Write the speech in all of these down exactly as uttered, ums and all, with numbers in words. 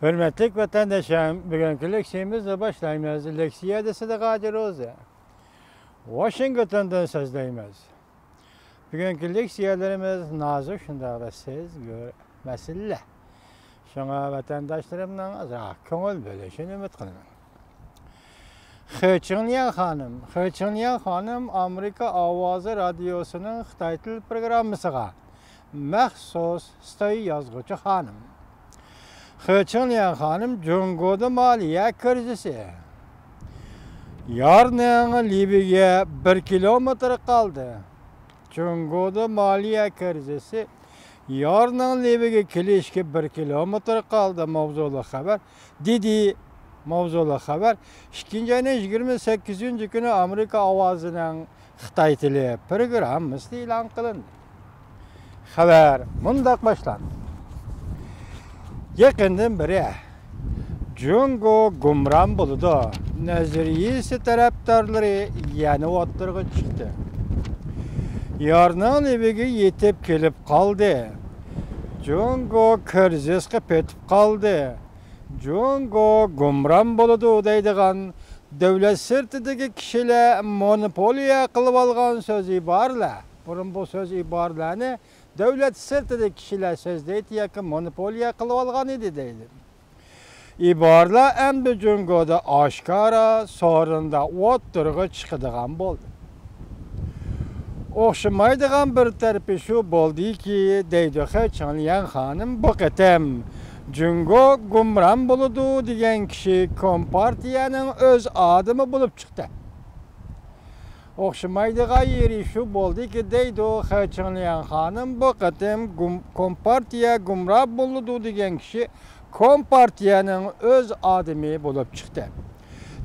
ھۆرمەتلىك ۋەتەنداشلار، بۈگۈنكى لېكسىيەمىزنى باشلايمىز. لېكسىيە دېسىدە غادىروزى. ۋاشىنگتوندىن سۆزلەيمىز. بۈگۈنكى لېكسىيەلىرىمىز نازۇك، شۇنداقلا سېزگۈر مەسىلىلەر. شۇڭا ۋەتەنداشلىرىمنىڭ ئازراق كۆڭۈل بۆلۈشىنى ئۈمىد قىلىمەن. خې چىڭليەن خانىم. خې چىڭليەن خانىم ئامېرىكا ئاۋازى رادىيوسىنىڭ خىتاي تىل پروگراممىسىغا مەخسۇس ستايى يازغۇچى خانىم. خې چىڭليەن خانىم جۇڭگودا مالىيە كىرىزىسى. يارنىڭ لېۋىگە بىر كىلومېتىر قالدى. جۇڭگودا مالىيە كىرىزىسى. يارنىڭ لېۋىگە كېلىشكە بىر كىلومېتىر قالدى ماۋزۇلۇق خەۋەر. دېدى ماۋزۇلۇق خەۋەر. ئىككىنچى ئاينىڭ يىگىرمە سەككىزىنچى كۈنى ئامېرىكا ئاۋازىنىڭ خىتاي تىلى پروگراممىسىدا ئېلان قىلىندى. خەۋەر مۇنداق باشلاندى. يېقىندىن بېرى جۇڭگو گۇمران بولىدۇ نەزەرىيىسى تەرەپدارلىرى يەنە ئوتتۇرىغا چىقتى. يارنىڭ لېۋىگە يېتىپ كېلىپ قالدى. جۇڭگو كىرىزىسقا پېتىپ قالدى. جۇڭگو گۇمران بولىدۇ دەيدىغان دۆلەت سىرتىدىكى كىشىلەر مونوپولىيە قىلىۋالغان سۆز ئىبارىلەر. بۇرۇن بۇ سۆز ئىبارىلەرنى دۆلەت سىرتىدىكى كىشىلەر سۆزلەيتتى ياكى مونوپولىيە قىلىۋالغان ئىدى دەيدۇ. ئىبارىلەر ئەمدى جۇڭگودا ئاشكارا سورۇندا ئوتتۇرىغا چىقىدىغان بولدى. ئوخشىمايدىغان بىر تەرىپى شۇ بولدىكى، دەيدۇ خې چىڭليەن خانىم، بۇ قېتىم جۇڭگو گۇمران بولىدۇ دېگەن كىشى كومپارتىيەنىڭ ئۆز ئادىمى بولۇپ چىقتى. ئوخشىمايدىغان يېرى شۇ بولدىكى، دەيدۇ خې چىڭليەن خانىم، بۇ قېتىم گۇم-، كومپارتىيە گۇمران بولىدۇ دېگەن كىشى كومپارتىيەنىڭ ئۆز ئادىمى بولۇپ چىقتى.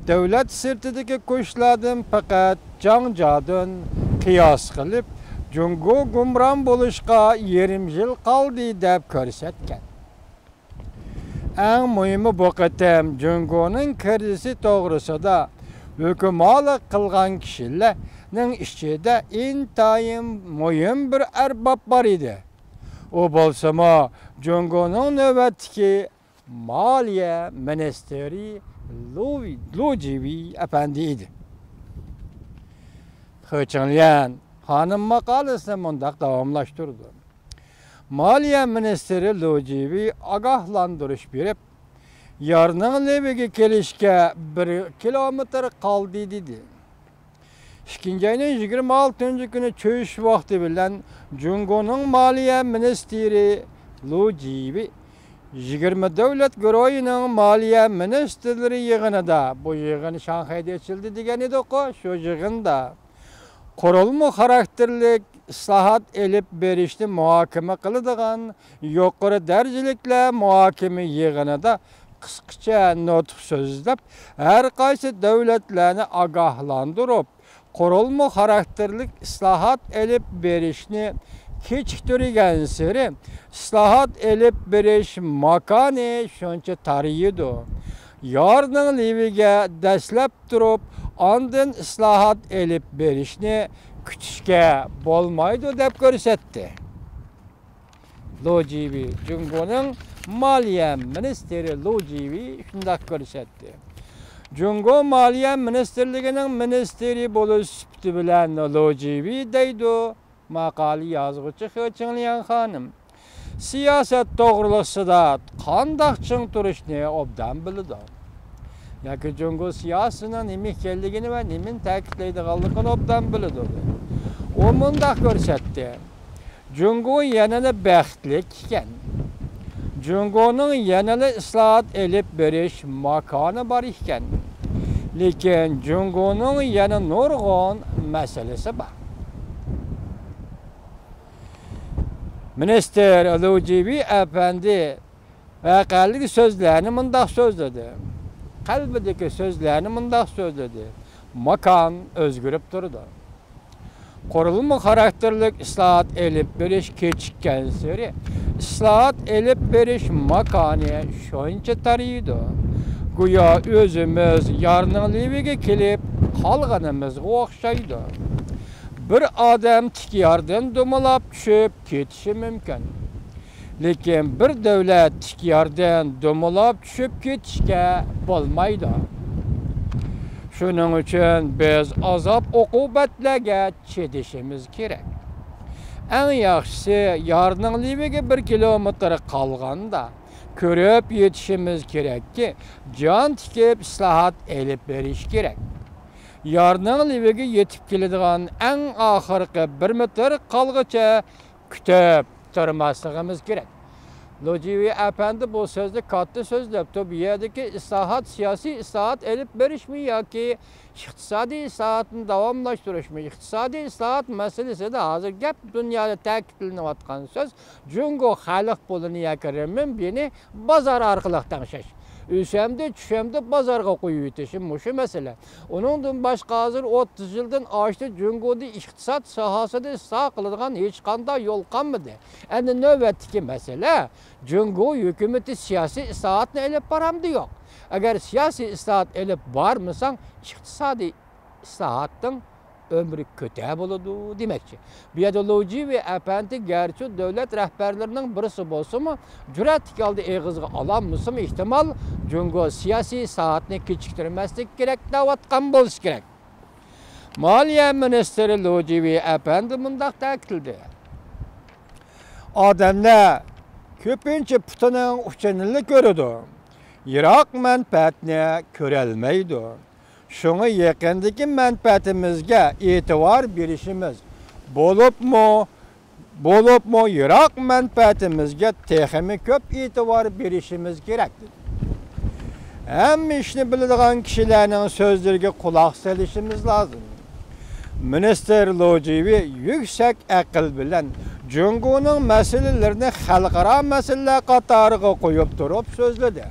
دۆلەت سىرتىدىكى كوچىلاردىن پەقەت جاڭجادىن قىياس قىلىپ، جۇڭگو گۇمران بولۇشقا يېرىم يىل قالدى دەپ كۆرسەتكەن. ئەڭ مۇھىمى، بۇ قېتىم جۇڭگونىڭ كىرىزىسى توغرىسىدا ھۆكۈماللىق قىلغان كىشىلەرنىڭ ئىچىدە ئىنتايىن مۇھىم بىر ئەرباب بار ئىدى. ئۇ بولسىمۇ جۇڭگونىڭ نۆۋەتتىكى مالىيە مىنىستىرى لۇ، لۇ جىۋېي ئەپەندى ئىدى. خې چىڭليەن خانىم ماقالىسىنى مۇنداق داۋاملاشتۇرىدۇ. مالىيە مىنىستىرى لۇ جىۋېي ئاگاھلاندۇرۇش بېرىپ، يارنىڭ لېۋىگە كېلىشكە بىر كىلومېتىر قالدى، دېدى. ئىككىنچى ئاينىڭ يىگىرمە ئالتىنچى كۈنى چۈش ۋاقتى بىلەن جۇڭگونىڭ مالىيە مىنىستىرى لۇ جىۋېي يىگىرمە دۆلەت گۇرۇھىنىڭ مالىيە مىنىستىرلىرى يىغىنىدا، بۇ يىغىن شاڭخەيدە ئېچىلدى دېگەن ئىدۇققۇ، شۇ يىغىندا قۇرۇلما خاراكتېرلىك ئىسلاھات ئېلىپ بېرىشنى مۇھاكىمە قىلىدىغان يۇقىرى دەرىجىلىكلەر مۇھاكىمە يىغىنىدا قىسقىچە نۇتۇق سۆزلەپ، ھەر قايسى دۆلەتلەرنى ئاگاھلاندۇرۇپ، قۇرۇلما خاراكتېرلىك ئىسلاھات ئېلىپ بېرىشنى كېچىكتۈرگەنسېرى، ئىسلاھات ئېلىپ بېرىش ماكانى شۇنچە تارىيىدۇ. يارنىڭ لېۋىگە دەسلەپ تۇرۇپ، ئاندىن ئىسلاھات ئېلىپ بېرىشنى كۈتۈشكە بولمايدۇ، دەپ كۆرسەتتى. لۇ جىۋېي، جۇڭگونىڭ مالىيە مىنىستىرى لۇ جىۋېي شۇنداق كۆرسەتتى. جۇڭگو مالىيە مىنىستىرلىكىنىڭ مىنىستىرى بولۇش سۈپىتى بىلەن لۇ جىۋېي دەيدۇ ماقالە يازغۇچى خې چىڭليەن خانىم. سىياسەت توغرىلىقسىدا قانداق چىڭ تۇرۇشنى ئوبدان بىلىدۇ. ياكى جۇڭگو سىياسىتىنىڭ نېمە ئىكەنلىكىنى ۋە نېمىنى تەكىتلەيدىغانلىقىنى ئوبدان بىلىدۇ. ئۇ مۇنداق كۆرسەتتى. جۇڭگو يەنىلا بەختلىك ئىكەن. جۇڭگونىڭ يەنىلا ئىسلاھات ئېلىپ بېرىش ماكانى بار ئىكەن. لېكىن جۇڭگونىڭ يەنە نۇرغۇن مەسىلىسى بار. مىنىستىر لۇ جىۋېي ئەپەندى ۋەقەلىك سۆزلەرنى مۇنداق سۆزلىدى. قەلبىدىكى سۆزلەرنى مۇنداق سۆزلىدى. ماكان ئۆزگىرىپ تۇرىدۇ. قۇرۇلما خاراكتېرلىك ئىسلاھات ئېلىپ بېرىش كېچىككەنسېرى، ئىسلاھات ئېلىپ بېرىش ماكانى شۇنچە تارىيىدۇ. گويا ئۆزىمىز يارنىڭ لېۋىگە كېلىپ قالغىنىمىزغا ئوخشايدۇ. بىر ئادەم تىك ياردىن دومىلاپ چۈشۈپ كېتىشى مۇمكىن. لېكىن بىر دۆلەت تىك ياردىن دومىلاپ چۈشۈپ كېتىشكە بولمايدۇ. شۇنىڭ ئۈچۈن بىز ئازاب-ئوقۇبەتلەرگە چىدىشىمىز كېرەك. ئەڭ ياخشىسى، يارنىڭ لېۋىگە بىر كىلومېتىر قالغاندا كۆرۈپ يېتىشىمىز كېرەككى، جان تىكىپ ئىسلاھات ئېلىپ بېرىش كېرەك. يارنىڭ لېۋىگە يېتىپ كېلىدىغان ئەڭ ئاخىرقى بىر مېتىر قالغىچە كۈتۈپ تۇرماسلىقىمىز كېرەك. لوجىۋى ئەپەندى بۇ سۆزنى كاتتا سۆزلەپتۇ. بۇ يەردىكى ئىسلاھات، سىياسىي ئىسلاھات ئېلىپ بېرىشمۇ ياكى ئىقتىسادىي ئىسلاھاتنى داۋاملاشتۇرۇشمۇ؟ ئىقتىسادىي ئىسلاھات مەسىلىسىدە ھازىر گەپ دۇنيادا تەكىتلىنىۋاتقان سۆز، جۇڭگو خەلق پۇلىنى ياكى رېنمىنبىنى بازار ئارقىلىق تەڭشەش. ئۆسەمدۇ، چۈشەمدۇ، بازارغا قويۇۋېتىشى مۇشۇ مەسىلە. ئۇنىڭدىن باشقا، ھازىر ئوتتۇز يىلدىن ئاشتى جۇڭگودا ئىقتىساد ساھەسىدە ئىسلاھ قىلىدىغان ھېچقانداق يول قالمىدى. ئەمدى نۆۋەتتىكى مەسىلە، جۇڭگو ھۆكۈمىتى سىياسىي ئىسلاھاتنى ئېلىپ بارامدۇ، يوق؟ ئەگەر سىياسىي ئىسلاھات ئېلىپ بارمىساڭ، ئىقتىسادىي ئىسلاھاتنىڭ ئۆمرى كۆتە بولىدۇ دېمەكچى. بۇ يەردە لوجىۋى ئەپەندى گەرچە دۆلەت رەھبەرلىرىنىڭ بىرسى بولسىمۇ، جۈرئەتلىك ھالدا ئېغىزغا ئالالمىسىمۇ ئېھتىمال، جۇڭگو سىياسىي ئىسلاھاتنى كېچىكتۈرمەسلىك كېرەك دەۋاتقان بولسا كېرەك. مالىيە مىنىستىرى لوجىۋى ئەپەندى مۇنداق تەكىتلىدى: ئادەملەر كۆپىنچە پۇتىنىڭ ئۇچىنىلا كۆرىدۇ، يىراق مەنپەئەتنى كۆرەلمەيدۇ. شۇڭا يېقىندىكى مەنپەئەتىمىزگە ئېتىبار بېرىشىمىز، بولۇپمۇ، بولۇپمۇ يىراق مەنپەئەتىمىزگە تېخىمۇ كۆپ ئېتىبار بېرىشىمىز كېرەك، دېدى. ھەممە ئىشنى بىلىدىغان كىشىلەرنىڭ سۆزلىرىگە قۇلاق سېلىشىمىز لازىم. مىنىستىر لوجىۋى يۈكسەك ئەقىل بىلەن جۇڭگونىڭ مەسىلىلىرىنى خەلقئارا مەسىلىلەر قاتارىغا قويۇپ تۇرۇپ سۆزلىدى.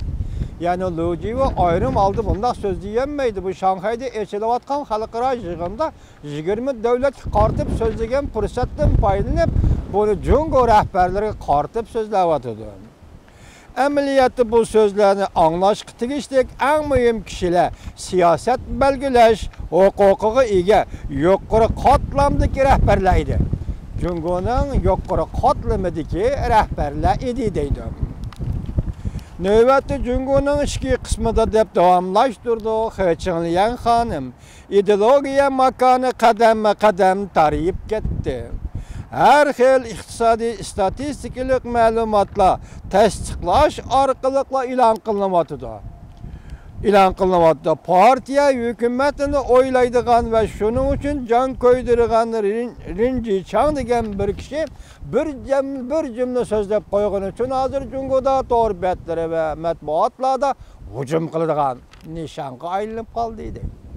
يەنى لوجىۋى ئايرىم ھالدا بۇنداق سۆزلىيەلمەيدۇ. بۇ شاڭخەيدە ئېچىلىۋاتقان خەلقئارا يىغىندا يىگىرمە دۆلەتكە قارىتىپ سۆزلىگەن پۇرسەتتىن پايدىلىنىپ، بۇنى جۇڭگو رەھبەرلىرىگە قارىتىپ سۆزلەۋاتىدۇ. ئەمەلىيەتتە بۇ سۆزلەرنى ئاڭلاشقا تېگىشلىك ئەڭ مۇھىم كىشىلەر سىياسەت بەلگىلەش ھوقۇقىغا ئىگە يۇقىرى قاتلامدىكى رەھبەرلەر ئىدى. جۇڭگونىڭ يۇقىرى قاتلىمىدىكى رەھبەرلەر ئىدى، دەيدۇ. نۆۋەتتە جۇڭگونىڭ ئىچكى قىسمىدا، دەپ داۋاملاشتۇرىدۇ خې چىڭليەن خانىم، ئىدېئولوگىيە ماكانى قەدەممۇ قەدەم تارىيىپ كەتتى. ھەر خىل ئىقتىسادىي ئىستاتىستىكىلىق مەلۇماتلار تەستىقلاش ئارقىلىقلا ئېلان قىلىنىۋاتىدۇ. ئېلان قىلىنىۋاتىدۇ. پارتىيە ھۆكۈمەتنى ئويلايدىغان ۋە شۇنىڭ ئۈچۈن جان كۆيدۈرىدىغان رىن-، رىن جىچاڭ دېگەن بىر كىشى بىر جەم-، بىر جۈملە سۆزلەپ قويغىنى ئۈچۈن ھازىر جۇڭگودا تور بەتلىرى ۋە مەتبۇئاتلاردا ھۇجۇم قىلىدىغان نىشانغا ئايلىنىپ قالدى، دەيدۇ.